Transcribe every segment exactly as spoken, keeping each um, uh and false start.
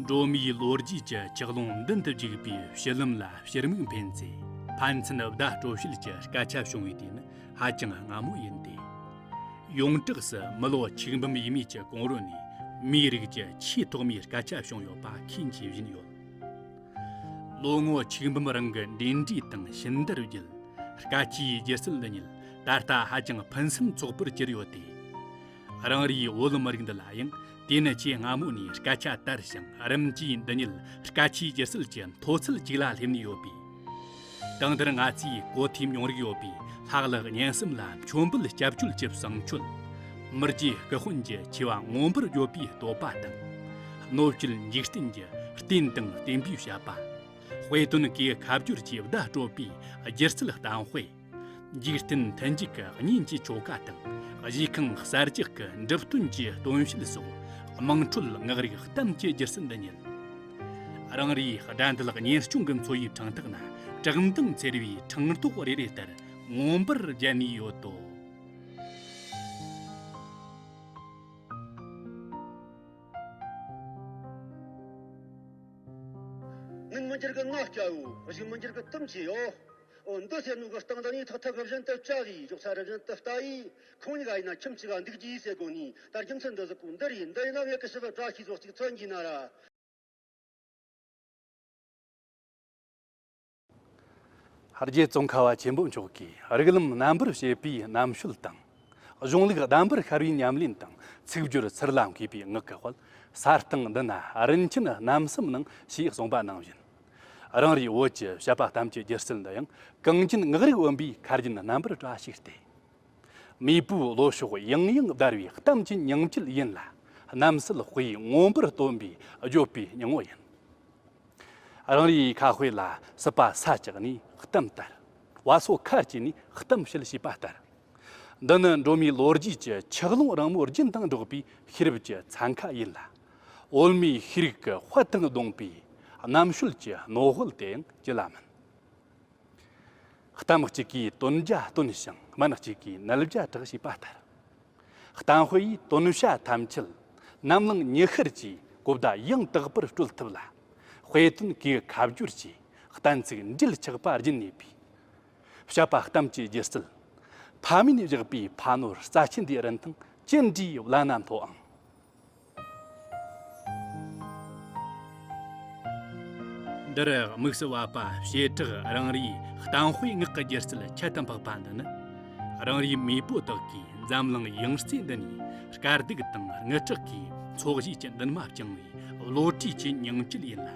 འགྲོ་མིའི་ལོ་རྒྱུས་ཀྱི་ཆུ་ཀླུང་མདུན་དུ་བརྒྱུགས་པའི་ཕྱི་ལམ་ལ་ཕྱིར་མིག་འཕེན་ཚེ། ཕན་ཚུན་བརྡ་སྤྲོད་བྱེད་ཀྱི་སྐད་ཆ་བྱུང་བའི་དུས་ནི་ཧ་ཅང་སྔ་མོ་ཡིན་ཏེ། ཡོངས་གྲགས་སུ་མི་ལོ་ཆིག་འབུམ་ཡས་མས་ཀྱི་གོང་རོལ་ནས་མིའི་རིགས་ཀྱི་ཆེས་ཐོག་མའི་སྐད་ཆ་བྱུང་ཡོད་པ་ཁས་འཆེ་བཞིན་ཡོད། ལོ་ངོ་ཆིག་འབུམ་རིང་གི་འབྲེལ་འདྲིས་དང་ཕྱི་འདར་བརྒྱུད། སྐད་ཆའི་སྒྱུ་རྩལ་འདི་ཉིད་ད་ལྟ་ཧ་ཅང་ཕུན་སུམ་ཚོགས་པར་གྱུར་ཡོད་དེ། རང་རེའི་བོད་མི་རིགས་འདི་ལ་ཡང་དེ་ནི་ཆེས་སྔ་མོ་ནས་སྐད་ཆ་དར་ཞིང་། རིམ་གྱིས་འདི་ཉིད་སྐད་ཆའི་སྒྱུ་རྩལ་གྱི་མཐོ་ཚད་ཅིག་ལ་སླེབས་ནས་ཡོད་པས། དེང་འདིར་ང་ཚོས་གོ་ཐོས་མྱོང་རིག་ཡོད་པའི་ལྷག་ལྷག་སྙན་སེམས་ལ་མཆོད་འབུལ་སྐྱབས་བཅོལ་གྱི་བསང་མཆོད། མི་རྗེ་སྐུ་དཔོན་གྱི་ཆེ་བ་མངོན་པར་བརྗོད་པའི་བསྟོད་པ་དང་། སྣོད་བཅུད་འཇིག་རྟེན་གྱི་བསྟན་དང་བསྟན་པའི་བཤད་པ། དཔེ་སྟོན་གྱི་ཁ་བསྒྱུར་གྱི་བརྡ་སྤྲོད་པའི་སྒྱུ་རྩལ་གཏམ་དཔེ། འཇིག་རྟེན་མཐུན་འཇུག་གི་གཉེན་གྱི་ཆོ་ག་དང་། གཞིས་ཁང་གསར་རྒྱག་གི་འགྲུབ་སྟོན་གྱི་སྟོན་བཤད་སོགས། དམངས་ཁྲོད་ངག་རིག་གཏམ་གྱི་སྒྱུ་རྩལ་འདི་ཉིད། རང་རེའི་དགྲ་འདུལ་གཉེན་སྐྱོང་གི་མཚོ་ཡི་འཕྲང་ཐག་ན། བཀྲག་མདངས་འཚེར་བའི་ཕྲེང་རྡོག་རེ་རེ་ལྟར་མངོན་པར་རྒྱས་ནས་ཡོད་དོ། ཉིན་མི་འགྱུར་གྱི་ང་སྐྱ་བོ། གཞུག་མི་འགྱུར་གྱི་གཏམ་ཆེ་ཡོ། འོ་འདི་ཟེར་ནོ་གི་སྟེང་དུ་ནི་ཐག་ཐག་རི་བཞིན་དུ་བཅའ་ཡི། འཇོག་ས་རི་བཞིན་དུ་ལྟ་ཡི། ཁོང་གཉིས་ཀ་ཡིན་ན་ཁྱིམ་གཅིག་ག་འདུག་རྒྱུ་ཡིན་ཟེར་གོ་ནི། ད་རྒྱུ་མཚན་འདི་ཟིག་གོ་འདི་རེད། འདི་ཡིན་ན་ངས་གི་ཞིབ་བཀྲ་ཤིས་ཟོག་ཅིག་མཚོན་གྱི་ན་ར། རྗེ་ཙོང་ཁ་པ་ཆེན་པོ་མཆོག་གིས་རིགས་ལམ་རྣམ་པར་ཕྱེ་བའི་རྣམ་དཔྱོད་དང་། གཞུང་ལུགས་གདམས་པར་ཤར་བའི་ཉམས་ལེན་དང་། ཚིག་སྦྱོར་ཚུལ་ལ་མཁས་པའི་ངག་གི་དཔལ། ས་སྟེང་འདི་ན་རིན་ཆེན་རྣམ་གསུམ་སྣང་ཞེས་གསུངས་པ་ནང་བཞིན། རང་རེའི་བོད་ཀྱི་བཤད་པ་གཏམ་གྱི་སྒྱུ་རྩལ་འདི་ཡང་གངས་ཅན་ངག་རིག་བུམ་པའི་ཁ་རྒྱན་རྣམ་པར་བཀྲ་ཞིག་སྟེ། མེས་པོའི་བློ་ཕྱོགས་ཡང་ཡང་བརྡར་བའི་གཏམ་གྱི་ཉིང་བཅུད་ཡིན་ལ། རྣམ་སྲིད་དཔེ་མངོན་པར་སྟོན་པའི་བརྗོད་པའི་སྙིང་བོ་ཡིན། རང་རེའི་ཁ་དཔེ་ལ་སྲིད་པ་ས་བཅག་ནས་གཏམ་དར། བ་སོ་ཁ་བཅད་ནས་གཏམ་བཤད་ཞེས་པ་ལྟར། འདི་ནི་འགྲོ་མིའི་ལོ་རྒྱུས་ཀྱི་ཆུ་ཀླུང་རིང་མོ་རྒྱུན་དུ་འགྲོགས་པའི་ཤེས་རབ་ཀྱི་ཚན་ཁ་ཡིན་ལ། འོལ་མོའི་ཤེས་རིག་གི་དཔལ་དང་བསྡོངས་པའི་རྣམ་དཔྱོད་ཀྱི་སྣོད་དཔལ་དེ་ཡང་ཅི་ལ་མིན། གཏམ་གཅིག་གིས་དོན་བརྒྱ་སྟོན་ཞིང་སྨན་གཅིག་གིས་ནད་བརྒྱ་དྲག་ཞེས་པ་ལྟར། གཏམ་དཔེ་ཡིས་དོན་བྱ་ཐམས་ཅད་ནམ་ལངས་ཉི་ཤར་གྱི་གོ་བརྡ་ཡང་དག་པར་སྤྲོད་ཐུབ་ལ། དཔེ་སྟོན་གོས་ཁ་བསྒྱུར་གྱིས་གཏན་ཚིགས་འབྲེལ་ཆགས་པ་བརྒྱུད་ནུས་པའི། བཤད་པ་གཏམ་གྱི་སྒྱུ་རྩལ། ཕ་མེས་ནས་བཞག་པའི་ཕ་ནོར་རྩ་ཆེན་འདིའི་རིན་ཐང་ཅི་འདྲའི་བླ་ན་མཐོ་ཨང་། འདིར་དམིགས་སུ་བབ་པ་བྱེ་བྲག་རང་རེའི་གཏམ་དཔེ་ངག་གི་སྒྱུ་རྩལ་ཁྱད་དུ་འཕགས་པ་འདི་ནི། རང་རེའི་མེས་པོ་དག་གིས་འཛམ་གླིང་ཡང་རྩེ་འདི་ནས་དཀའ་སྡུག་དང་རྔུ་དྲག་གིས་འཚོ་བཞེས་ཀྱི་འདུན་མ་བཅངས་པའི་བློ་གྲོས་ཀྱི་ཉིང་བཅུད་ཡིན་ལ།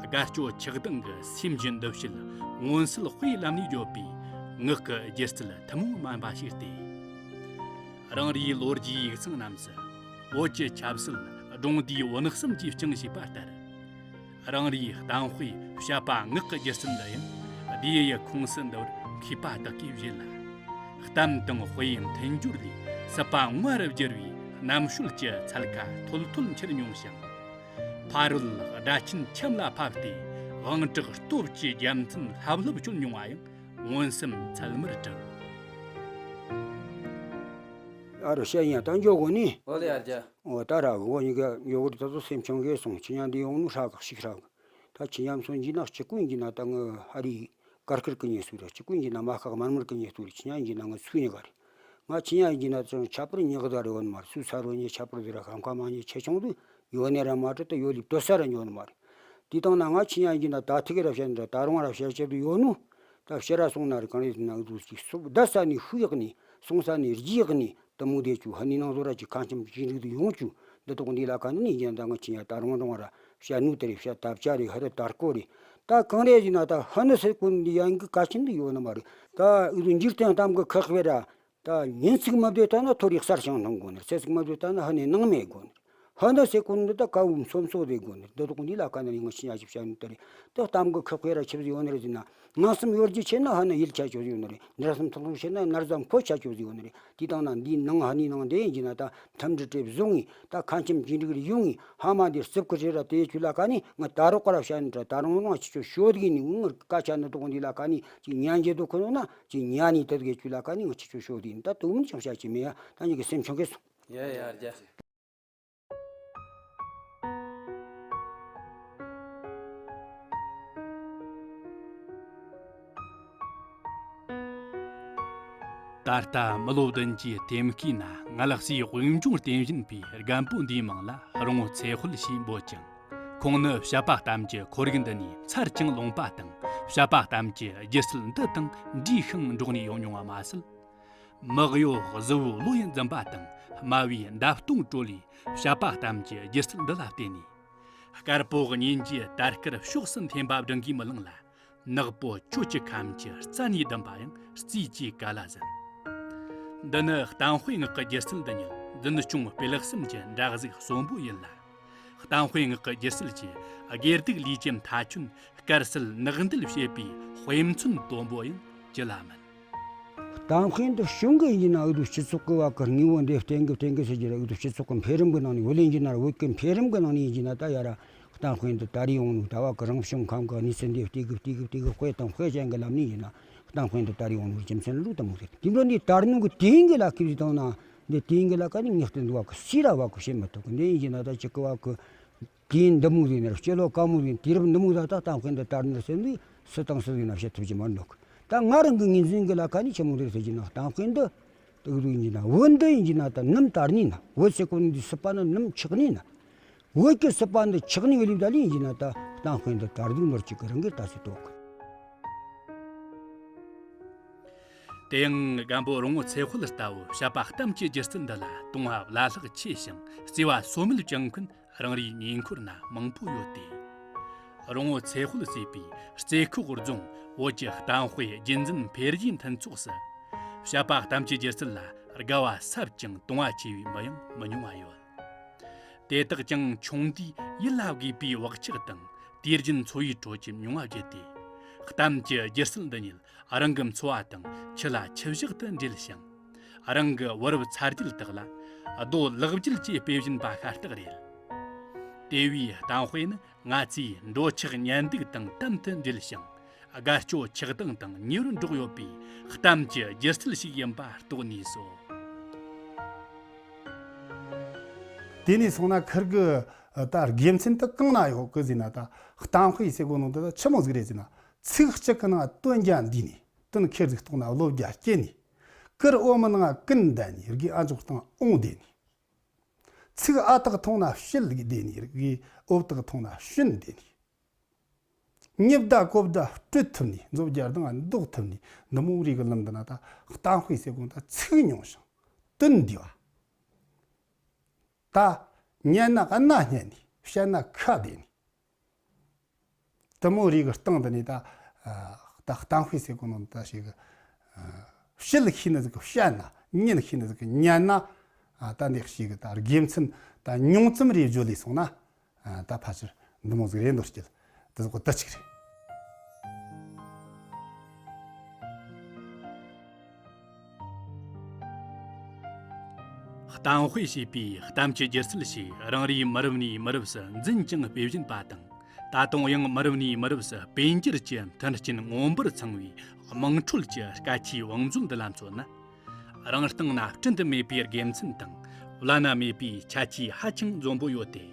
དགའ་སྐྱོ་ཆགས་སྡང་གི་སེམས་ཀྱི་འདུ་བྱེད་མངོན་གསལ་དཔེའི་ལམ་ནས་བརྗོད་པའི་ངག་གི་སྒྱུ་རྩལ་ཐུན་མོང་མ་ཡིན་པ་ཞིག་སྟེ། རང་རེའི་ལོ་རྒྱུས་ཡིག་ཚང་རྣམས་སུ། བོད་ཀྱི་ཆབ་སྲིད་སྒྲུང་ལྡེའུ་བུན་གསུམ་གྱིས་བསྐྱངས་ཞེས་པ་ལྟར། རང་རེའི་གཏམ་དཔེ་བཤད་པ་ངག་གི་སྒྱུ་རྩལ་འདི་ཡང་ལྡེའུ་ཡི་ཁོངས་སུ་འདུ་བར་མཁས་པ་དག་གིས་བཞེད་ལ། གཏམ་དང་དཔེའི་མཐུན་སྦྱོར་ལས་སྲིད་པ་ངོ་རུ་བསྒྱུར་བའི་རྣམ་དཔྱོད་ཀྱི་ཚད་ཁ་མཐོལ་མཐོལ་འཁྱེར་མྱོང་ཞིང་། ཕ་རོལ་སྒྲ་ཆེན་ཁྱམས་ལ་ཕབ་སྟེ་དབང་དྲག་སྟོབས་ཀྱི་རྒྱལ་མཚན་ལྷབ་ལྷུབ་གཅོད་མྱོང་བ་ཡང་མངོན་སུམ་ཚད་མར་གྲུབ། ཨ་རོ་བཤད་ཡིན་ད་འཇོག་གོ་ནི། ཨོ་ལེ་ཡར་རྒྱ། ཨོ་ད་ར་གོ་ཉི་ག་ཡོ་གུར་ད་ཚོ་སེམས་ཆུང་གེ་སོང་ཁྱི་ཉ་འདི་ཡོང་ནུ་ཧྲ་ག་ཤིག་ཧྲ་ག་ད་ཁྱི་ཉམ་སོང་གྱི་ན་གཅིག་ཀུན་གྱི་ན་ད་ངི་ཧ་རི་དཀར་དཀར་གི་ཉེ་སུ་ར་གཅིག་ཀུན་གྱི་ན་མ་ཁག་དམར་དམར་གི་ཉེ་སུ་ར་ཁྱི་ཉ་གྱི་ན་ངི་སུ་ཉི་ག་རི། ང་ཁྱི་ཉ་གྱི་ན་ཚང་ཁྱད་པར་ཉི་ག་ད་རི་ཡོད་མ་རེད། སུ་ས་རོ་ཉི་ཁྱད་པར་དུ་ར་ཁམ་ཁ་མ་ཉི་ཆེ་ཆུང་དུ་ཡོད་ནི་ར་མ་གྲུ་ད་ཡོད་ལི་དོ་ས་ར་ཉོ་ནི་མ་རེད། དེ་དང་ན་ང་ཁྱི་ཉ་གྱི་ན་ད་ཐི་གི་ར་བཤད་ནི་ར་ད་རུང་ར་བཤད་ཆེད་དུ་ཡོད་ནུ། ད་ཕྱི་ར་སོང་ན་རི་གང་རེད་ན་འུ་ཚོ་ཅིག་སུབ་བདའ་ས་ནི་ཤུ་ཡག་ནི་སོང་ས་ནི་རྒྱི་ཡག་ནི་དུ་མུ་དེ་ཆུ་ཧ་ནི་ནང་ཟོ་ར་ཅིག་ཁང་ཁྱིམ་ཅིག་རིག་དུ་ཡོང་ཆུ་འདི་ཏོག་འདི་ལ་ཁ་ནི་ནི་ཡང་ད་ང་ཅི་ཡང་ད་རོང་རོང་ར་བཤད་ནུ་དེ་རེད། བཤད་ད་བྱ་རེད། ཧ་རེད་དར་ཀོ་རེད། ད་གང་རེད་ཟེར་ན་ད་ཧ་ནི་སེ་ཀུན་འདི་ཡང་གི་ཀ་ཆེན་འདི་ཡོད་ནི་མ་རེད། ད་འུ་ཚོ་འཇིག་རྟེན་གཏམ་གི་ཁག་བེ་ར། ད་ཉིན་ཚིག་མ་བསྡད་ད་ན་ཐོ་རིག་གསར་ཞིང་སྣང་དགོས་ནི། ཚེ་ཚིག་མ་བསྡད་ད་ན་ཧ་ནི་སྣང་མེད་དགོས་ནི། ཧ་ན་སེ་ཀུན་འདི་ད་ཀ་བུ་སོམ་སོ་རེ་དགོས་ནི། འདི་དོག་འདི་ལ་ཀ་ནི་རིང་ང་ཤི་ཉ་ཞིབ་བྱ་ནི་ད་རེད། ད་གཏམ་གི་ཁག་ཁེ་ར་ཆིབས་ཡོད་ནི་རེད་ཟེར་ན། ངན་སེམས་གཡོ་སྒྱུ་ཆེ་ན་ཧ་ན་ཡིད་ཆ་ཆོད་ཡོད་ནི་རེད། ནར་སེམས་ཐོང་ཐོང་ཆེ་ན་ནར་ཟམ་ཁོ་ཆ་ཆོད་ཡོད་ནི་རེད། དེ་དང་ན་འདིའི་ནང་ཧ་ནི་ནང་འདི་ཡིན་གྱི་ན་ད་ཐམ་འདྲི་གྲེབ་བཟུང་ངི་ད་ཁ་ཆེམ་ཅི་འགྲིག་རེ་ཡོང་ངི་ཧ་མ་འདིར་རྩིབ་ཁུ་རེ་ར་དེ་ཆུ་ལ་ཀ་ནི་ང་ད་རོག་ཀ་ར་བྱ་ནི་ད་ད་རོང་རོང་ཆི་ཆོ་ཤོད་གི་ནི་ངུ་ང་ཀ་ཆ་ནི་དོག་འདི་ལ་ཀ་ནི་ཅི་ཉན་རྒྱུ་དོ་ཁོ་ན་ཅི་ཉན་ནི་དེ་གི་ཆུ་ལ་ཀ་ནི་ང་ཆི་ཆོ་ཤོད་གི་ནི་ད་དུ་མི་ཅང་བྱ་ཅི་མེ་ཡ་ད་ཉི་གི་སེམས་ཆུང་གི་སོང་། ཡ་ཡ་རྒྱ། ད་ལྟ་མི་ལོ་བདུན་ཅུའི་ལྟེམ་ཤུལ་ན་མངའ་སྲས་དབུས་འབྱུང་རྟེན་བཞེངས་པའི་རྒན་པོ་འདིའི་མིང་ལ་རོང་བོ་ཚེ་དཔལ་ཞེས་འབོད་ཅིང་། ཁོང་ནི་བཤད་པ་གཏམ་གྱི་ཁོར་ཡུག་འདི་ནས་ཚར་ཅིག་ལོངས་པ་དང་། བཤད་པ་གཏམ་གྱི་སྒྱུ་རྩལ་འདི་དང་འདྲིས་ཤིང་འགྲོགས་ནས་ཡོང་མྱོང་བ་མ་ཟད། མི་གཡོ་གཟུ་བོའི་བློ་ཡི་འཛིན་པ་དང་སྨྲ་བའི་འདབ་སྟོང་དྲོད་ལས་བཤད་པ་གཏམ་གྱི་སྒྱུ་རྩལ་འདི་ལ་བརྟེན་ནས། དཀར་པོ་གཉེན་གྱི་དར་དཀར་ཕྱོགས་སུ་འཐེན་པ་བསྒྲུབ་གི་མི་ལང་ལ། ནག་པོ་གྱོད་ཀྱི་ཁམས་ཀྱི་རྩ་ནས་བསྡམས་པ་ཡང་རྩིས་ཀྱི་ག་ལ་ཟིན། འདི་ནི་གཏམ་དཔེ་ངག་གི་སྒྱུ་རྩལ་འདི་ཉིད་འཛིན་སྐྱོང་སྤེལ་གསུམ་གྱི་འདྲ་གཟུགས་གསོན་པོ་ཡིན་ལ། གཏམ་དཔེ་ངག་གི་སྒྱུ་རྩལ་གྱི་དགེ་སྡིག་ལས་ཀྱི་མཐའ་ཆོད་དཀར་གསལ་ནག་འདུལ་བྱེད་པའི་དཔེ་མཚོན་དོན་པོ་ཡང་ཅི་ལ་མིན། གཏམ་དཔེ་འདི་བྱུང་གི་ཡིན་ན་འུ་ཚོའི་སྤྱི་ཚོགས་ཀྱི་བ་གི་དངོས་པོ་འདི་བརྟེན་གི་བརྟེན་གི་ཟེར་གྱི་རེད། འུ་ཚོའི་སྤྱི་ཚོགས་ཀྱི་འཕེལ་རིམ་གྱི་ནང་ནས་བུ་ལོན་གྱི་ནང་བོད་ཀྱི་འཕེལ་རིམ་གྱི་ནང་ནས་ཡིན་གྱི་ན་ད་ཡ་ར། གཏམ་དཔེ་འདི་དར་ཡོང་ནོ་ད་བ་གི་རང་བྱུང་ཁམས་ཀྱི་གནས་ཚུལ་འདི་བལྟས་གི་བལྟས་གི་བལྟས་གི་དཔེ་དང་དཔེ་ཅན་གྱི་ལམ་ནས་ཡིན་ན་གཏམ་དཔེ་འདི་དར་ཡོང་ནོ་རྒྱུ་མཚན་ལུགས་དང་མོ་རེད། དེ་འདྲ་འདི་དར་ནོ་གི་དེ་ཡིན་གི་ལ་ཁི་བི་དང་ན་འདི་དེ་ཡིན་གི་ལ་ཀ་ནི་ངེས་གཏན་འདུ་བ་གི་སི་ར་བ་གི་བྱེད་མི་ཐུབ་གི་འདི་ཡིན་གྱི་ན་ད་ཅི་གི་བ་གི་དུས་འདི་མོ་ཟིག་ནས་སྤྱི་ལོ་ག་མོ་ཟིག་དུས་རབས་འདི་མོ་ཟིག་ད་གཏམ་དཔེ་འདི་དར་ནི་ཟེར་ནི་སུ་དང་སུ་ཟིག་ན་བཤད་ཐུབ་ཀྱི་མ་འདུག་ད་ང་རང་གི་ངོས་འཛིན་གི་ལ་ཁ་ནི་ཆི་མོ་རེད་ཟེར་གྱི་ན་གཏམ་དཔེ་འདི་དུག་དུག་ཡིན་གྱི་ན་བོད་འདི་ཡིན་གྱི་ན་ད་ནམ་དར་ནི་ན་བོད་ཟེར་གོ་ནི་འདི་སྲིད་པ་ན་ནམ་ཆགས་ནི་ན་བོད་ཀྱི་སྲིད་པ་འདི་ཆགས་ནི་གི་ལུགས་ད་ལི་ཡིན་གྱི་ན་ད་གཏམ་དཔེ་འདི་དར་དུག་ནོར་གཅིག་གི་རང་གི་ད་སི་ཏོག་གི། དེ་ཡང་རྒན་པོ་རོང་བོ་ཚེ་དཔལ་ལྟ་བུ་བཤད་པ་གཏམ་གྱི་སྒྱུ་རྩལ་འདི་ལ་དུང་བ་བླ་ལྷག་ཆེ་ཞིང་བརྩེ་བ་སོ་མེད་བཅངས་མཁན་རང་རེའི་ཉེ་འཁོར་ན་མང་པོ་ཡོད་དེ། རོང་བོ་ཚེ་དཔལ་གཙོས་པའི་རྩེ་ཁོག་རྫོང་བོད་ཀྱི་གཏམ་དཔེ་རྒྱུན་འཛིན་འཕེལ་རྒྱས་མཐུན་ཚོགས་སུ། བཤད་པ་གཏམ་གྱི་སྒྱུ་རྩལ་ལ་དགའ་བ་ཟབ་ཅིང་དུང་བ་ཆེ་བའི་མི་ཡང་མི་ཉུང་བ་ཡོད། དེ་དག་ཀྱང་ཆུང་དུས་ཡིད་ལ་དགོས་པའི་བག་ཆགས་དང་དུས་རྒྱུན་འཚོ་བའི་ཁྲོད་ཀྱི་མྱོང་བ་བརྒྱུད་དེ། གཏམ་གྱི་སྒྱུ་རྩལ་འདི་ཉིད་རང་གི་འཚོ་བ་དང་ཆུ་ལ་ཆུ་བཞག་ཏུ་འབྲེལ་ཞིང་། རང་གི་བུ་རབས་ཚ་རྒྱུད་དག་ལ་རྡོ་ལག་བརྒྱུད་ཀྱིས་སྤེལ་བཞིན་པ་ཤ་སྟག་རེད། དེ་བས་གཏམ་དཔེ་ནི་ང་ཚོའི་འགྲོ་འཆག་ཉལ་འདུག་དང་དམ་དུ་འབྲེལ་ཞིང་། དགའ་སྐྱོ་ཆགས་སྡང་དང་ཉེ་བར་འགྲོགས་ཡོད་པའི་གཏམ་གྱི་སྒྱུ་རྩལ་ཞིག་ཡིན་པ་རྟོགས་ནུས་སོ། དེ་ནས་སོང་ན་ཁིར་གི་ད་དགེ་མཚན་དུ་གང་ན་ཡོད་གི་ཟེར་ན། ད་གཏམ་དཔེ་ཟེར་གོ་ནོ་དེ་ཆི་མོ་ཟིག་རེད་ཟེར་ན། ཚིག་གཅིག་གི་ནང་དོན་བརྒྱ་འདུས་ནས། དོན་ཁེར་ཟིག་རྟོགས་ན་བློ་བརྒྱ་སྐྱེས་ནས། ཀིར་འོ་མའི་ནང་ཀུན་ལྡན་ནས། དགེ་ཨ་འཇོག་སྟངས་འོང་བདེ་ནས། ཚིག་ཨ་དག་ཐོང་ན་བཤད་བདེ་ནས། དགེ་འོབ་དག་ཐོང་ན་ཤུན་བདེ་ནས། ཉེས་བརྡ་གོ་བརྡ་སྤྲོད་ཐུབ་ནས། མཛོ་རྒྱ་དང་ལྡོག་ཐུབ་ནས། འདི་མོ་རིགས་ཀྱི་ལམ་འདི་ན་ད་གཏམ་དཔེ་ཟེར་གོ་ད་ཚིག་ཉུང་ཞིང་དོན་འདུས་པ། ད་ཉན་ན་གནའ་སྙན་ནས། བཤད་ན་ཁ་བདེ་ནས། དེ་མོ་རིགས་ཀྱི་སྟེང་དུ་ནས་ད་ད་གཏམ་དཔེ་ཟེར་གོ་ནོ་ད་ཞིག་བཤད་ཤེས་ནི་ཟིག་གི་བཤད་ན། ཉན་ཤེས་ནི་ཟིག་གི་ཉན་ན། ད་འདི་ཞིག་ད་དགེ་མཚན་ད་ཉུང་ཙམ་རེ་བརྗོད་ལས་སོང་ན། ད་ཕལ་ཆེར་འདི་མོ་ཟིག་རེད་འདོད་སྐྱེད། དེ་ཟིག་གོ་ད་ཅིག་རེད། གཏམ་དཔེ་ཞེས་པའི་གཏམ་གྱི་སྒྱུ་རྩལ་ཞིག་རང་རེའི་མི་རབས་ནས་མི་རབས་སུ་འཛིན་ཅིང་སྤེལ་བཞིན་པ་དང་། ད་དུང་ཡང་མི་རབས་ནས་མི་རབས་སུ་སྤེལ་འགྱུར་གྱི་མཐུན་རྐྱེན་མངོན་པར་ཚང་བའི་དམངས་ཁྲོད་ཀྱི་སྐད་ཆའི་བང་མཛོད་འདི་ལ་མཚོན་ན། རང་སྟེང་ན་བསྐྲུན་དུ་མེད་པའི་དགེ་མཚན་དང་བླ་ན་མེད་པའི་ཁྱད་ཆོས་ཧ་ཅང་འཛོམས་པོ་ཡོད་དེ།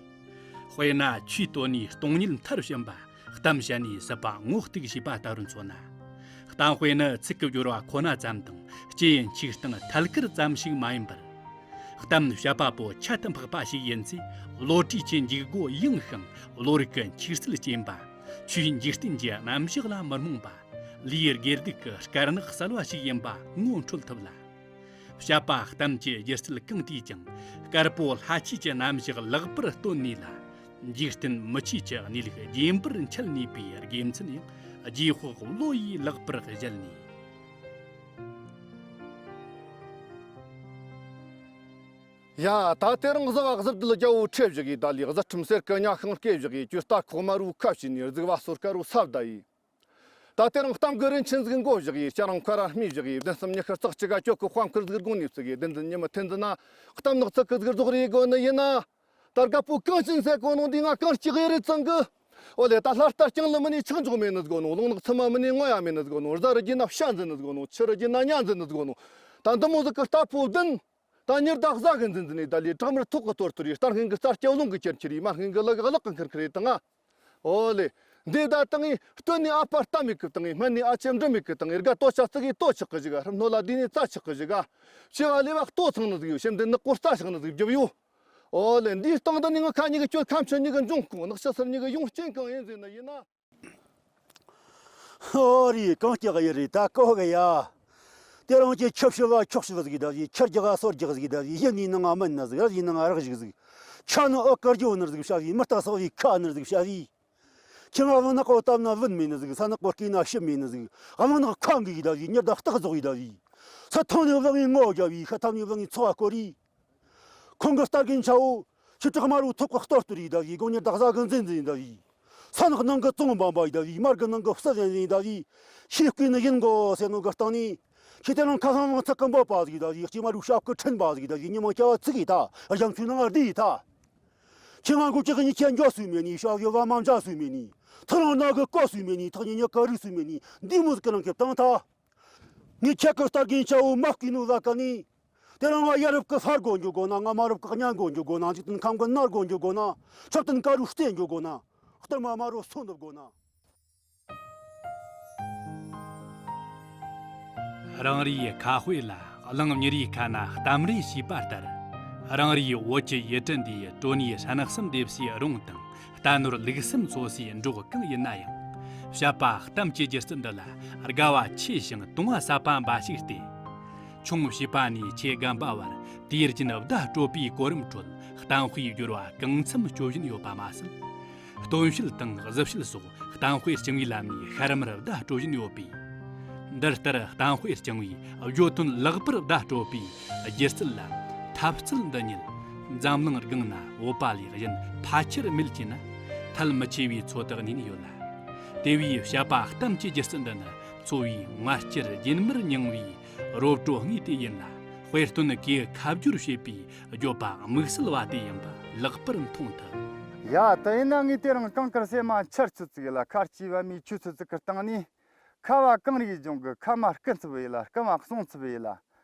དཔེར་ན་ཆོས་བསྟོད་ནས་སྟོང་ཉིད་མཐར་ཕྱིན་པ། གཏམ་བཤད་ནས་སྲིད་པ་ངོ་གཏུག་བྱས་པ་ལྟ་བུར་མཚོན་ན། གཏམ་དཔེ་ནི་ཚིག་གི་སྦྱོར་བ་ཁོ་ན་ཙམ་དང་སྤྱི་ཡི་འཁྱུག་སྟངས་ཐད་ཀར་ཙམ་ཞིག་མ་ཡིན་པར། གཏམ་བཤད་པ་པོ་ཁྱད་དུ་འཕགས་པ་ཞིག་ཡིན་ཚེ། བློ་གྲོས་ཀྱི་འཇུག་སྒོ་ཡངས་ཤིང་བློ་རིག་གི་འཁྱུག་ཚད་རྐྱེན་པ། ཆོས་འཇིག་རྟེན་གྱི་རྣམ་གཞག་ལ་མི་རྨོངས་པ། ལུས་དགེ་སྡིག་གི་དཀར་ནག་གསལ་བ་ཞིག་ཡིན་པ་ངོ་འཕྲོད་ཐུབ་ལ། བཤད་པ་གཏམ་གྱི་སྒྱུ་རྩལ་གང་དེས་ཀྱང་དཀར་པོ་ལྷ་ཆོས་ཀྱི་རྣམ་གཞག་ལེགས་པར་སྟོན་ནུས་ལ། འཇིག་རྟེན་མི་ཆོས་ཀྱི་གནས་ལུགས་རྗེན་པར་འཆད་ནུས་པའི་དགེ་མཚན་ཡང་རྗེས་དཔག་བློ་ཡིས་ལེགས་པར་གཞལ་ནུས། ཡ། ད་དེ་རིང་གཟུ་བ་གཟུར་དུ་རྒྱལ་བོ་ཁྲིད་བཞག་གི། ད་ལི་གཟུ་ཁྲིམས་སེར་གི་ཉ་ཤིང་སྐེ་བཞག་གི། གྱོད་རྟ་ཁོག་དམར་བོའི་ཁ་ཕྱེ་ནས། གཟིག་བ་སོར་དཀར་བོ་ས་བདའ་ཡི། ད་དེ་རིང་གཏམ་གི་རིན་ཆེན་ཟིག་མགོ་བཞག་ཡི། ཤ་རང་ཁ་ར་སྨྲས་བཞག་ཡི། བདུན་གསུམ་ཉི་ཤུ་རྩ་གཅིག་ག་གྱོད་ཀྱི་དཔལ་མཁར་ཟིག་དགོངས་ནས་བཙུགས་ཡི། བདུན་ཟིན་ཉི་མ་ཐུན་ཟིན་ན་གཏམ་ནག་ཚིག་གི་ཟིག་རྫོགས་རེ་དགོས་ནི་ཡིན་ན། ད་རྒད་པོ་གངས་ཅན་ཟེར་གོ་ནོ་འདི་ང་གངས་སྐྱེས་ཡི་རེད་ཚང་གི། ཨོ་ལེ། ད་ལྷ་རྟ་རྐྱང་ལ་མི་ནི་ཆག་འཇོག་མེད་ནི་ཟིག་གོ་ནོ། རླུང་ནག་ཚི་མ་མི་ནི་ངོ་ཡ་མེད་ནི་ཟིག་གོ་ནོ། རྫ་རི་རྒྱུད་ན་བྱ་འཛིན་ནི་ཟིག་གོ་ནོ། ཆུ་རི་རྒྱུད་ན་ཉ་འཛིན་ནི་ཟིག་གོ་ནོ། ད་འདི་མོ་ཟིག་གི་རྟ་ཕོ་བདུན། ད་ཉི་ཟླ་གཟའ་གི་འཛིན་འཛིན་ནས་ད་ལི་བྲག་དམར་ཐོག་གི་གཏོར་གཏོར་ཡི། རྟ་སྔོན་གི་རྩྭ་སྐྱ་རླུང་གི་ཁྱེར་ཁྱེར་ཡི། མ་སྔོན་གི་ལུ་གི་གླག་གི་འཁུར་འཁུར་ཡི་དང་ང་། ཨོ་ལེ། འདི་ད་བཏང་ངས་སྟོད་ནས་ཨ་ཕ་རྟ་མེད་གི་བཏང་ངས། སྨད་ནས་ཨ་ཆེ་འབྲི་མེད་གི་བཏང་ངས། དགའ་ལྟོ་ཆ་ཙི་གི་ལྟོ་ཆག་གི་ཞིག་ག། ཧྲུམ་སྣོད་ལ་དུས་ནས་རྩ་ཆག་གི་ཞིག་ག། ཕྱི་བ་ལས་བ་ལྟོ་ཚང་ནི་ཟིག་ཡོད། ཤེམ་དེ་ནག་པོ་རྩ་ཆག་ནི་ཟིག་རྒྱབ་ཡོད། ཨོ་ལེ། འདིའི་སྟེང་དུ་ནི་ངི་ཁ་གཉིས་ཀྱི་གྱོད། ཁ་མཆུ་གཉིས་ཀྱི་འབྱུང་ཁུངས། ནག་ཕྱི་སེར་གཉིས་ཀྱི་ཡོང་རྐྱེན་གང་ཡིན་ཟེར་ནི་ཡིན་ན། ཨོ་རེད། གང་སྐྱག་ཡི་རེད། ད་ཀོ་གི་ཡ། དེ་རང་གི་ཁྱི་ཤི་བ་ཁྱོག་ཤི་བ་ཟིག་ད་བི། ཁྱི་རྒྱག་ག་སོར་རྒྱག་ཟིག་ད་བི། ཡིན་ནི་ནང་ང་མིན་ན་ཟིག་ར། ཡིན་ནང་ང་རག་ཞིག་ཟིག་ཆ་ནི་ཨོ་ཀར་རྒྱུ་ནི་ཟིག་བྱ་བི། མི་རྟ་སོག་བི་ཁ་ནི་ཟིག་བྱ་བི། ཁྱི་ང་བུ་ནག་པོ་བཏབ་ན་བུན་མེད་ནི་ཟིག་ས་ནག་པོ་སྐྱེས་ན་ཤི་མེད་ནི་ཟིག་དམག་ནག་ཁ་འགུལ་ཡི་ད་བི། ཉི་ཟླ་སྟག་རྫོགས་ཡི་ད་བི། ས་ཐང་ནས་བླངས་ངི་ངོ་རྒྱ་བི། ཤ་ཐམ་ནས་བླངས་ངི་ཚོགས་བ་སྐོར་ཡི། ཁོང་གི་རྟ་རྒན་ཆ་བོ། ཁྱི་བྲག་དམར་བོའི་ཐོག་གི་གཏོར་གཏོར་ཡི་ད་བི། དགོང་ཉི་ཟླ་གཟའ་གི་འཛིན་འཛིན་ཡི་ད་བི། ས་ནག་ནང་གི་བཙོང་འབམ་པ་ཡི་ད་བི། དམར་གི་ནང་གི་བསད་བཞིན་བཞིན་ཡི་ད་བི། ཤེས་བསྐུལ་ནི་ཡིན་གོ་ཟེར་ནོ་གི་སྟེང་ནས། ཁྱི་དེ་རང་ཁ་སང་ལང་ཚག་གི་འབོད་པ་ཟིག་ཡི་ད་བི། སྐྱེས་མ་རུ་ཞབས་ཀྱི་ཕྲན་པ་ཟིག་ཡི་ད་བི། ཉི་མ་སྐྱ་བ་ཚིག་ཡི་ད། རྒྱ་མཚོའི་ནང་བསྡད་ཡི་ད། ཁྱི་ང་མགོ་ཅག་གི་ཉི་ཁྱི་འཇོག་སུས་མེད་ནི། ཞབས་ཡོད་བ་མ་འཇག་སུས་མེད་ནི། ཐག་རིང་ནག་གི་བཀོག་སུས་མེད་ནི། ཐག་ཉེ་ཉེ་ག་རུས་སུས་མེད་ནི། འདི་མོ་ཟིག་གི་ནང་གི་བཏང་ཐལ། ངས་ཁྱེད་ཀྱི་རྟ་རྒན་ཆ་བོ་མ་བསྐུལ་ནོ་ལ་ཀ་ནི། དེ་རིང་ང་ཡ་རབས་ཀྱི་ཧར་དགོ་འཇུག་དགོ་ན། ང་མ་རབས་ཀྱི་གཉའ་དགོ་འཇུག་དགོ་ན། འཇིག་རྟེན་ཁམས་ཀྱི་མནར་དགོ་འཇུག་དགོ་ན། མཆོད་རྟེན་དཀར་རུ་བརྟན་འཇུག་དགོ་ན། གཏོར་མ་དམར་རུ་སོན་འདེབས་དགོ་ན། རང་རེའི་ཁ་དཔེ་ལ། གླང་མྱི་རིའི་ཁ་ན་གཏམ་རེ་ཞེས་པ་ལྟར། རང་རེའི་བོད་ཀྱི་ཡུལ་གྲུ་འདིའི་གྲོ་ནས་སྲན་གསུམ་སྡེབ་སའི་རོང་དང་། རྟ་ནོར་ལུག་གསུམ་འཚོ་སའི་འབྲོག་གང་ཡིན་ན་ཡང་། བཤད་པ་གཏམ་གྱི་སྒྱུ་རྩལ་འདི་ལ་དགའ་བ་ཆེ་ཞིང་དུང་བ་ཟབ་པ་འབའ་ཞིག་སྟེ། ཆུང་བྱིས་པ་ནས་ཆེ་རྒན་པ་བར་དུས་རྒྱུན་བརྡ་སྤྲོད་པའི་གོ་རིམ་ཁྲོད་གཏམ་དཔེའི་སྦྱོར་བ་གང་འཚམ་སྤྱོད་བཞིན་ཡོད་པ་མ་ཟད། སྟོན་བཤད་དང་གཟི་བཤད་སོགས་གཏམ་དཔེ་རྐྱང་བའི་ལམ་ནས་ཤ་རམ་བརྡ་སྤྲོད་བཞིན་ཡོད་པས། འདི་ལྟར་གཏམ་དཔེ་རྐྱང་བའི་བརྗོད་དོན་ལེགས་པར་བརྡ་སྤྲོད་པའི་སྒྱུ་རྩལ་ལ་ཐབས་རྩལ་འདི་ཉིད་འཛམ་གླིང་སྒང་ན་བོད་པ་ལས་གཞན་ཕལ་ཆེར་མེད་ཅེ་ན་ཐལ་མི་ཆེ་བའི་ཚོད་དུ་གནས་ནས་ཡོད་ལ། དེ་བས་བཤད་པ་གཏམ་གྱི་སྒྱུ་རྩལ་འདི་ནི་འཚོ་བའི་ངར་སྐྱེར་རྒྱུན་མར་མྱང་བའི་རོབ་བྲོ་དངོས་དེ་ཡིན་ལ། དཔེ་སྟོན་གྱིས་ཁ་བསྒྱུར་བྱེད་པའི་བརྗོད་པ་དམིགས་བསལ་བ་དེ་ཡིན་པ་ལེགས་པར་མཐོང་ཐུབ། ཡ། དེ་ཡིན་ན་ངས་དེ་རིང་གངས་དཀར་སེ་མོ་འཕྱར་ཚུལ་ཅིག་ལ། ཁ་ལྕེ་བབས་མའི་ཆུ་ཚོད་ཅིག་གི་སྟེང་ནས། ཁ་བ་གངས་རིའི་ལྗོངས་ཀྱི་ཁ་མ་སྐུ་མཚམས་ཡིན་ལ། རྐུ་མ་གསུང་ཚུལ་ཡིན་ལ།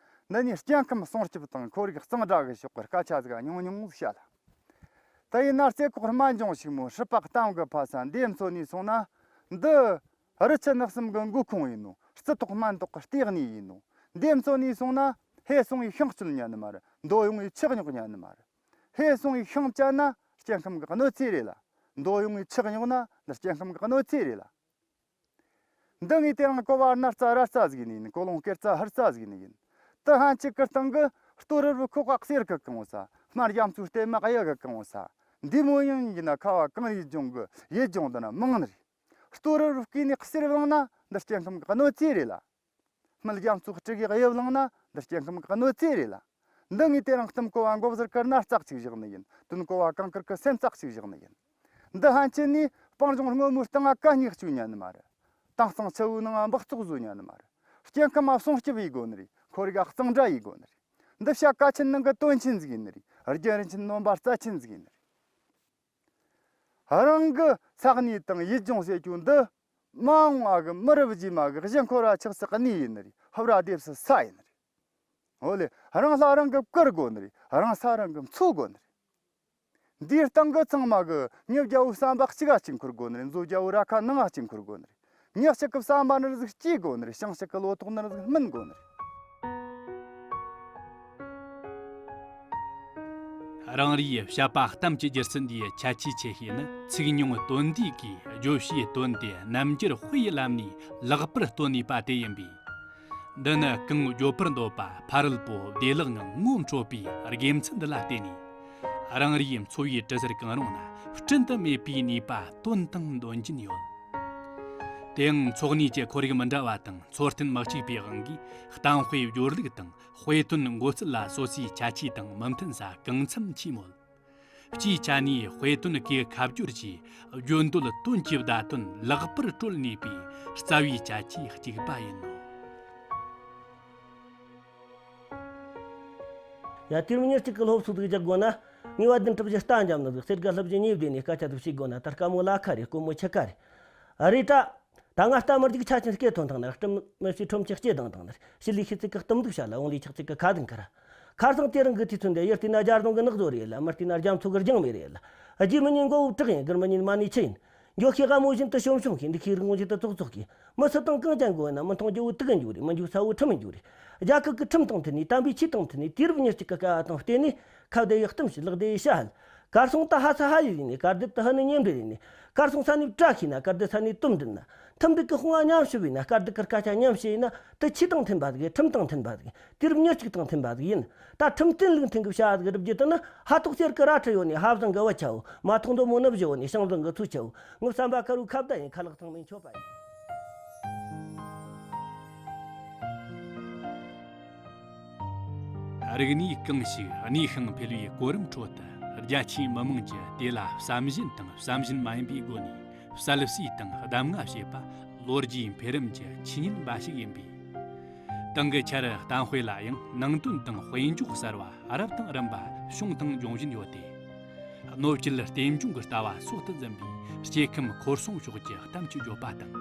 འདི་ནས་སྐྱེ་ཁམས་སྲུང་སྐྱོབ་དང་ཁོར་ཡུག་གཙང་སྦྲ་གི་ཕྱོགས་ཀྱི་སྐད་ཆ་ཟིག་ཉུང་ཉུང་ཟིག་བཤད་ལ། དེ་ཡིན་ན་རྩེ་ཁོག་སྨན་ལྗོངས་ཕྱུག་མོ། སྲིད་པ་གཏམ་གྱི་ཕ་ས་འདི་མཚོན་ནས་སོང་ན། འདི་རི་ཆུ་ནགས་གསུམ་གྱི་འགོ་ཁུངས་ཡིན་ནོ། རྩི་ཏོག་སྨན་ཏོག་གི་ལྟེ་གནས་ཡིན་ནོ། འདི་མཚོན་ནས་སོང་ན། ཧེ་སོང་བའི་ཤིང་གཅོད་ཉན་ནི་མ་རེད། མདོ་ཡོང་བའི་ཆུ་རྙོག་ཉན་ནི་མ་རེད། ཧེ་སོང་བའི་ཤིང་བཅད་ན་སྐྱེ་ཁམས་ཀྱི་གནོད་འཚེ་རེད་ལ། མདོ་ཡོང་བའི་ཆུ་རྙོག་ན་འདི་སྐྱེ་ཁམས་ཀྱི་གནོད་འཚེ་རེད་ལ། འདི་ངས་དེ་རིང་གོ་བ་སྣར་རྩ་ར་རྩ་ཟིག་ནས་ཡིན། གོ་ལོང་སྐེར་རྩ་ཧར་རྩ་ཟིག་ནས་ཡིན། དེ་ཧན་ཆི་ཀི་སྟེང་གི་སྟོད་རི་བོའི་ཁོག་པ་གསེར་གི་གང་ས། སྨན་རྒྱ་མཚོའི་གཏེར་མ་གཡུ་གི་གང་ས། འདི་མོ་ཡང་ཡིན་ན་ཁ་བ་གངས་རིའི་ལྗོངས་གི་ཡུལ་ལྗོངས་འདི་ན་མང་ནི་རེད། སྟོད་རི་བོའི་སྐེད་ནས་གསེར་བླངས་ན་འདི་སྐྱེ་ཁམས་ཀྱི་གནོད་འཚེ་རེད་ལ། སྨན་རྒྱ་མཚོའི་དྲི་གིས་གཡུ་བླངས་ན་འདི་སྐྱེ་ཁམས་ཀྱི་གནོད་འཚེ་རེད་ལ། འདི་ངས་དེ་རིང་གཏམ་གོ་བ་མགོ་ཟུར་དཀར་ན་རྩག་ཅིག་བཞག་ནི་ཡིན། དོན་གོ་བ་གངས་དཀར་གི་སེམས་རྩག་ཅིག་བཞག་ནི་ཡིན། འདི་ཧན་ཆི་ནས་སྤང་ལྗོངས་སྔོན་མོའི་སྟེང་ང་གད་སྙིགས་བཅོས་ཉན་ནི་མ་རེད། དྭངས་གཙང་ཆུ་བོའི་ནང་ང་འབག་བཙོག་བཟོ་ཉན་ནི་མ་རེད། སྐྱེ་ཁམས་སྲུང་སྐྱོབ་ཡེད་དགོ་ནི་རེད། ཁོར་ཡུག་གཙང་སྦྲ་ཡེད་དགོ་ནི་རེད། འདི་བྱ་ཀ་ཆེན་ནང་གི་དོན་ཆེན་ཟིག་ཡིན་ནི་རེད། རྒྱུན་རིན་ཆེན་སྣོན་པ་རྩ་ཆེན་ཟིག་ཡིན་ནི་རེད། རང་གི་ས་གནས་དང་ཡུལ་ལྗོངས་ཟེར་རྒྱུ་འདི། མ་འོངས་པ་གི་མི་རབས་རྗེས་མ་གི་གཞི་འཁོར་བ་ཆགས་སའི་གནས་ཡིན་ནི་རེད། ཕུབ་ར་སྡེབ་སའི་ས་ཡིན་ནི་རེད། འོ་ལེ། རང་ལྷ་རང་གིས་བཀུར་དགོ་ནི་རེད། རང་ས་རང་གིས་འཚོ་དགོ་ནི་རེད། འདིའི་སྟེང་གི་ཚང་མ་གིས་མྱི་རྒྱལ་བོའི་བསམ་པ་གཅིག་ག་གཅིག་འཁོར་དགོ་ནི་རེད། མཛོ་རྒྱལ་བོའི་ར་ཁ་ནང་ང་གཅིག་འཁོར་དགོ་ནི་རེད། མྱི་གཅིག་གི་བསམ་པ་ནི་ཟིག་སྐྱེ་དགོ་ནི་རེད། ཤིང་གཅིག་གི་ལོ་ཏོག་ནི་ཟིག་སྨིན་དགོ་ནི་རེད། རང་རེའི་བཤད་པ་གཏམ་གྱི་སྒྱུ་རྩལ་འདིའི་ཁྱད་ཆོས་ཆེ་ཤོས་ནི། ཚིག་ཉུང་དོན་འདུས་ཀྱིས་བརྗོད་བྱའི་དོན་དེ་རྣམ་འགྱུར་དཔེ་ཡི་ལམ་ནས་ལེགས་པར་སྟོན་ནུས་པ་དེ་ཡིན་པས། འདི་ནི་གང་བརྗོད་པར་འདོད་པ་ཕ་རོལ་པོ་བདེ་བླག་ངང་ངོ་འཕྲོད་པའི་དགེ་མཚན་འདི་ལ་བརྟེན་ནས། རང་རེའི་འཚོ་བའི་གྲུ་གཟར་གང་རུང་ན་བསྐྲུན་དུ་མེད་པའི་ནུས་པ་བཏོན་དང་འདོན་གྱིན་ཡོད། དེའང་འཚོ་གནས་ཀྱི་ཁོར་ཡུག་མི་འདྲ་བ་དང་འཚོ་རྟེན་མི་གཅིག་པའི་དབང་གིས། གཏམ་དཔེ་སྦྱོར་ལུགས་དང་དཔེ་དོན་མགོ་རྩལ་ལ་སོ་སོའི་ཁྱད་ཆོས་དང་མི་མཐུན་ས་གང་འཚམ་མཆིས་མོད། སྤྱིའི་ཆ་ནས་དཔེ་དོན་གྱི་ཁ་བསྒྱུར་གྱིས་བརྗོད་འདོད་དོན་གྱི་བརྡ་དོན་ལེགས་པར་བཀྲོལ་ནུས་པའི་རྩ་བའི་ཁྱད་ཆོས་གཅིག་པ་ཡིན་ནོ། ཡ། དུས་རབས་ཉེར་གཅིག་གི་སློབ་གསོ་ཟིག་རྒྱག་དགོས་ན། ངེས་པ་བདུན་གྲུབ་ཀྱི་རྟ་འཇམ་ནི་ཟིག་གསེར་དགའ་ལྷུབ་ཀྱི་ཉེ་བདེ་ནས་སྐད་ཆ་ཟིག་བྱེད་དགོས་ན། ད་དཀའ་མོ་ལ་ཁ་རེད། དཀོན་མོ་ཆུ་ཁ་རེད། ཨ་རེད་དྲ། ད་ང་རྟ་མི་རྒྱུག་ཆ་ཆེན་སྐེ་ཐོན་ཐང་ནི། སྤྲིན་མི་ཤེས་ཁྲོམ་ཆེ་སྐྱེ་དང་དང་ནི། ཞི་ལི་ཤི་ཚིག་གི་གཏུམ་སྡུག་བྱ་ལ། བོང་ལི་ཆག་ཚིག་གི་ཁ་དུག་འཁར། ཁར་སང་དེ་རིང་གི་དུས་ཚོད་འདི། ཡུལ་བལྟས་ན་རྒྱ་རྫོང་གི་ནགས་བཟོ་རེད་ལ། མི་བལྟས་ན་རྒྱ་མཚོ་གི་རྒྱང་མེ་རེད་ལ། རྗེས་མི་ཉིན་མགོ་བོ་བྲག་ཡིན། དགུན་མི་ཉིན་མ་ཎི་ཆུ་ཡིན། འགྱོ་ཤེས་སྒ་མོ་བཞིན་དུ་ཤོམ་ཤོམ་ཤེས། འདུག་ཤེས་རིག་ངོ་བཞིན་དུ་ཙོག་ཙོག་ཤེས། མི་སུ་དང་གང་ཅང་དགོས་ན། མི་མཐོང་རྒྱུ་བོ་དུག་གི་འཇུག་རེད། མི་འཇུག་ས་བོ་ཁྲིམས་འཇུག་རེད། རྒྱལ་ཁབ་ཀྱི་ཁྲིམས་དང་མཐུན་ནས། དམ་པའི་ཆོས་དང་མཐུན་ནས། དུས་རབས་ཉེར་གཅིག་གི་སྐལ་བ་དང་བརྟེན་ནས། ཁ་བདེ་ཡི་གཏམ་བཤད། ལག་བདེ་ཡི་བྱ་ཧལ། གར་སོང་ད་ཧ་ས་ཧ་ཡི་ཡིན་ནས། གར་སྡེབ་ད་ཧ་ནི་ཉེ་འབྲེལ་ཡིན་ནས། གར་སོང་ས་ནས་བཀྲ་ཤིས་ན། གར་སྡེ་ས་ནས་དུམ་འདྲིལ་ན། ཐུམ་འདུག་གི་དཔུང་བ་མཉམ་གཤིབ་ཡིན་ན། དཀར་སྡུག་གི་སྐད་ཆ་མཉམ་བཤད་ཡིན་ན། དེ་ཆོས་དང་མཐུན་པ་ཟིག་ཡིན། ཁྲིམས་དང་མཐུན་པ་ཟིག་ཡིན། དུས་རབས་ཉེར་གཅིག་དང་མཐུན་པ་ཟིག་ཡིན། ད་ཁྲིམས་བསྟན་ལུགས་མཐུན་གི་བྱ་ཟིག་རུབ་རྒྱུ་དེ་ནི། ཧ་ཐོག་གསེར་གི་རལ་གྲི་ཡོད་ནི། ཧ་བཟང་གི་བུ་ཆ་བོ། མ་ཐོག་མདོ་མོ་ནུབ་བཞི་ཡོད་ནི། ཤིང་བཟང་གི་ཚུལ་ཆ་བོ། ངའི་བསམ་པ་དཀར་བོའི་ཁ་བརྡ་ཡིན། ཁ་ལག་ཚང་མས་མཆོད་པ་ཡིན། རིག་གནས་གང་ཞིག་གནས་ཤིང་འཕེལ་བའི་གོ་རིམ་ཁྲོད་དུ། རྒྱ་ཆེའི་མི་དམངས་ཀྱིས་དེ་ལ་བསམ་བཞིན་དང་བསམ་བཞིན་མ་ཡིན་པའི་སྒོ་ནས། གསལ་བསྲིས་དང་གདམས་ངག་བྱེད་པ་ལོ་རྒྱུས་འཕེལ་རིམ་གྱི་ཆོས་ཉིད་འབའ་ཞིག་ཡིན་པས། དེང་གི་ཆར་གཏམ་དཔེ་ལ་ཡང་ནང་དོན་དང་དཔེ་འཇོག་གསར་བ་རབ་དང་རིམ་པ་བྱུང་དང་འབྱུང་བཞིན་ཡོད་དེ། གནོད་བྱེད་རྟེན་འབྱུང་གི་ལྟ་བ་སྲོག་ཏུ་འཛིན་པའི་སྐྱེ་ཁམས་ཁོར་སྲུང་ཕྱོགས་ཀྱི་གཏམ་གྱི་བརྗོད་པ་དང་།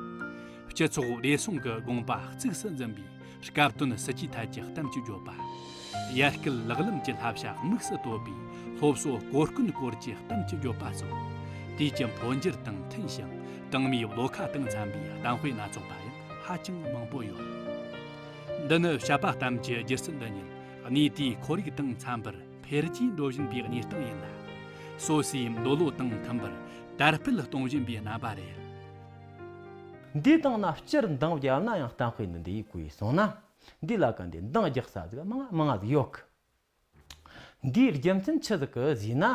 སྤྱི་ཚོགས་བདེ་སྲུང་གི་དགོངས་པ་གཙིགས་སུ་འཛིན་པའི་སྐབས་དོན་སྲིད་ཇུས་ཐད་ཀྱི་གཏམ་གྱི་བརྗོད་པ། ཡར་སྐུལ་ལག་ལེན་གྱི་བསླབ་བྱ་དམིགས་སུ་བཏོད་པའི་སློབ་གསོ་གོ་སྐོན་སྐོར་གྱི་གཏམ་གྱི་བརྗོད་པ་སོགས། དུས་ཀྱི་འཕོ་འགྱུར་དང་མཐུན་ཞིང་། གྲངས་མིའི་བློ་ཁ་དང་འཚམ་པའི་གཏམ་དཔེ་སྣ་ཚོགས་པ་ཡང་ཧ་ཅང་མང་པོ་ཡོད། འདི་ནི་བཤད་པ་གཏམ་གྱི་སྒྱུ་རྩལ་འདི་ཉིད་གནས་དུས་ཁོར་ཡུག་དང་འཚམ་པར་འཕེལ་རྒྱས་འགྲོ་བཞིན་པའི་གནས་སྟངས་ཡིན་ལ། སོ་སོའི་འདོད་བློ་དང་མཐུན་པར་དར་སྤེལ་གཏོང་བཞིན་པའི་རྣམ་པ་རེད། འདིའི་སྟེང་ན་སྤྱིར་འདང་བརྒྱབ་ན་ཡང་གཏམ་དཔེ་འདི་འདི་ཡི་གུ་ཡིས་སོང་ན། འདི་ལ་ག་འདི་འདང་རྒྱག་ས་ཟིག་མང་ང་མང་ང་ཟིག་ཡོད་གི། འདིའི་རྒྱུ་མཚན་ཆི་ཟིག་གི་ཟེར་ན།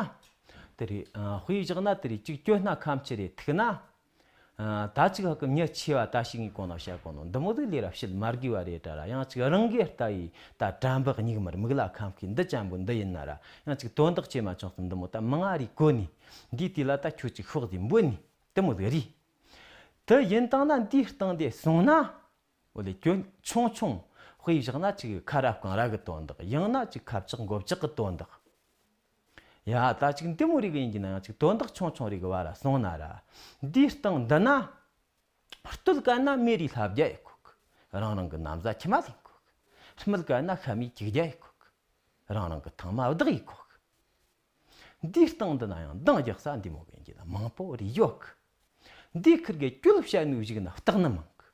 དེ་རེད། ཨ། དཔེ་བཞག་ན་དེ་རེད། གཅིག་གྱོད་སྣ་ཁ་མཆུ་རེད་ཐུག་ན། ཨ། ད་ཅིག་ཧ་གི་མྱི་ཆེ་བ་ད་ཞིག་ངའི་གོང་ན་བཤད་གོ་ནོ་འདི་མོ་ཟིག་ལས་ར་བཤད་མ་དགོས་པ་རེད་དྲ་ར། ཡང་ཅིག་རང་གི་ལྟ་ཡི་ད་དྲན་པ་སྙིགས་མར་མིག་ལ་ཁམ་ཁི་འདི་ཅན་པོ་འདི་ཡིན་ན་ར། ཡང་ཅིག་དོན་དག་ཆེ་མ་ཆུང་གསུམ་འདི་མོ་ད་མང་ང་རེ་གོ་ནི། འདིའི་དུས་ལ་ད་ཁྱོད་ཅིག་ཤོག་ཟིག་འབོད་ནི་འདི་མོ་ཟིག་རེད། དེ་ཡིན་དང་ན་འདིའི་སྟེང་དེ་སོང་ན། འོ་ལེ། གྱོད་ཆུང་ཆུང་དཔེ་བཞག་ན་ཅིག་ཁ་ར་བཀང་ར་གི་དོན་དག། ཡང་ན་ཅིག་ཁ་བཅག་མགོ་བཅག་གི་དོན་དག། ཡ། ད་ཅིག་འདི་མོ་རིགས་ཡིན་གྱི་ན་ཡང་ཅིག་དོན་དག་ཆུང་ཆུང་རིགས་བ་ར་སོང་ན་ར། འདིའི་སྟེང་འདི་ན། སྟོད་ག་ན་མེ་རི་ལྷ་བརྒྱ་ཡི་ཁོག། རང་རང་གི་ན་བཟའ་ཁྱི་མ་ལིང་ཁོག། སྨད་ག་ན་ཤ་མི་གཅིག་བརྒྱ་ཡི་ཁོག། རང་རང་གི་ཐང་མ་བདག་ཡི་ཁོག། འདིའི་སྟེང་འདི་ན་ཡང་འདང་རྒྱག་ས་འདི་མོ་གི་ཡིན་གྱི་ན་མང་པོ་རིགས་ཡོད་གི། འདིའི་ཁིར་གི་གྱོད་བཤད་ནུས་ཞིག་ན་བརྟག་ནི་མང་གི།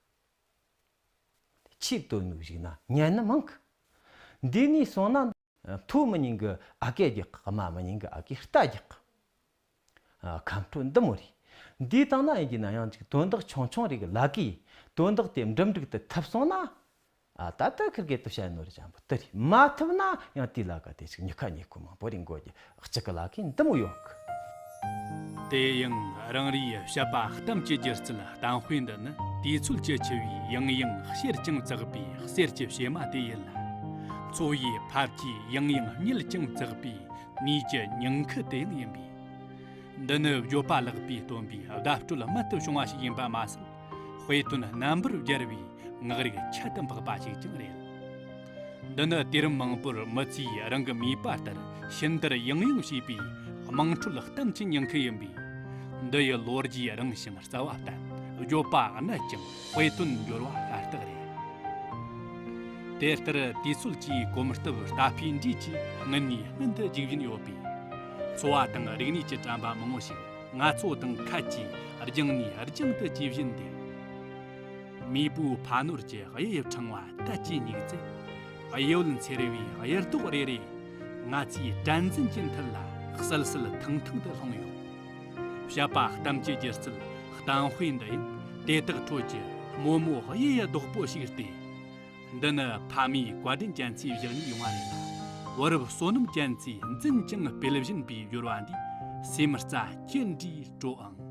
ཆེད་དོན་ནུས་ཞིག་ན་ཉན་ནི་མང་གི། འདི་ནས་སོང་ན། མཐོ་མི་ཉན་གི་ཨ་ཀེ་རྒྱག་གི། དམའ་མི་ཉན་གི་ཨ་ཀེ་རྟ་རྒྱག་གི། ཨ། ཁམས་ཕྲུག་འདི་མོ་རེད། འདི་དང་ན་ཡིན་གྱི་ན་ཡང་ཅིག་དོན་དག་ཆུང་ཆུང་རེ་གི་ལ་གི། དོན་དག་དེ་འགྲུབ་འགྲིག་ཏུ་ཐུབ་སོང་ན། ཨ། ད་ལྟ་ཁིར་གེ་དུ་བཤད་ནོ་རེ་ཅན་པོ་དེ་རེད། མ་ཐུབ་ན་ཡང་དེ་ལ་ག་དེ་ཅིག་ཉི་ཁ་ཉི་ཁུ་མང་པོ་རེ་འགོ་རྒྱུ་གཅིག་གི་ལ་གི་འདི་མོ་ཡོད་གི། དེ་ཡང་རང་རེའི་བཤད་པ་གཏམ་གྱི་སྒྱུ་རྩལ་གཏམ་དཔེ་འདི་ནི་དུས་ཚོད་ཀྱི་ཆུ་བས་ཡང་ཡང་གཤེར་ཀྱང་བཙགས་པའི་གསེར་གྱི་བྱེ་མ་དེ་ཡིན་ལ། འཚོ་བའི་ཕབས་ཀྱིས་ཡང་ཡང་རྙིལ་ཀྱང་བཙགས་པའི་ནས་ཀྱི་ཉིང་ཁུ་དེ་ཡང་ཡིན་པས། འདི་ནི་བརྗོད་པ་ལེགས་པས་སྟོན་པའི་བརྡ་སྤྲོད་རྨད་དུ་བྱུང་བ་ཞིག་ཡིན་པ་མ་ཟད། དཔེ་དོན་རྣམ་པར་སྦྱར་བའི་ངག་རིག་ཁྱད་དུ་འཕགས་པ་ཞིག་ཀྱང་རེད། འདི་ནི་དུས་རིམ་མང་པོར་མི་ཚེའི་རང་གི་མོས་པ་ལྟར་ཕྱིན་བསྡུར་ཡང་ཡང་བྱས་པའི་དམངས་ཁྲོད་གཏམ་གྱི་ཉིང་ཁུ་ཡིན་པས། འདི་ཡི་ལོ་རྒྱུས་རིང་ཞིང་རྩ་བ་བརྟན། བརྗོད་པ་གནད་ཀྱང་དཔེ་དོན་འབྱོར་བ་ཤ་སྟག་རེད། དེ་ལྟར་དུས་ཚོད་ཀྱི་གོམ་སྟབས་རྟ་ཕོའི་འགྲོས་ཀྱིས་སྔུན་ནས་སྔུན་དུ་རྒྱས་བཞིན་ཡོད་པས། འཚོ་བ་དང་རིག་གནས་ཀྱི་དྲན་པ་མང་བོ་ཞིག་ང་ཚོ་དང་ཁད་ཀྱིས་རྒྱང་ནས་རྒྱང་དུ་རྒྱས་བཞིན་འདུག། མེས་པོའི་ཕ་ནོར་གྱི་གཡུ་ཡི་ཕྲེང་བ་དལ་གྱིས་སྙེག་ཚེ། གཡུ་བལ་འཚེར་བའི་གཡུ་རྡོག་རེ་རེ་ང་ཚོའི་དྲན་འཛིན་གྱི་མཐིལ་ལ་གསལ་གསལ་ཐང་ཐང་དུ་ལྷུང་ཡོད། བཤད་པ་གཏམ་གྱི་སྒྱུ་རྩལ་གཏམ་དཔེ་འདི་ཡང་དེ་དག་ཁྲོད་ཀྱི་རྨོ་མོ་གཡུ་ཡི་རྡོག་པོ་ཞིག་སྟེ། འདི་ནི་ཕ་མའི་བཀའ་དྲིན་ཅན་ཚོས་བཞག་ནས་ཡོང་བ་རེད་ལ། བུ་རབས་བསོད་ནམས་ཅན་ཚོས་འཛིན་ཅིང་སྤེལ་བཞིན་པའི་སྦྱོར་བ་འདིས་སེམས་རྩ་ཅི་འདྲའི་སྤྲོ་ཨང་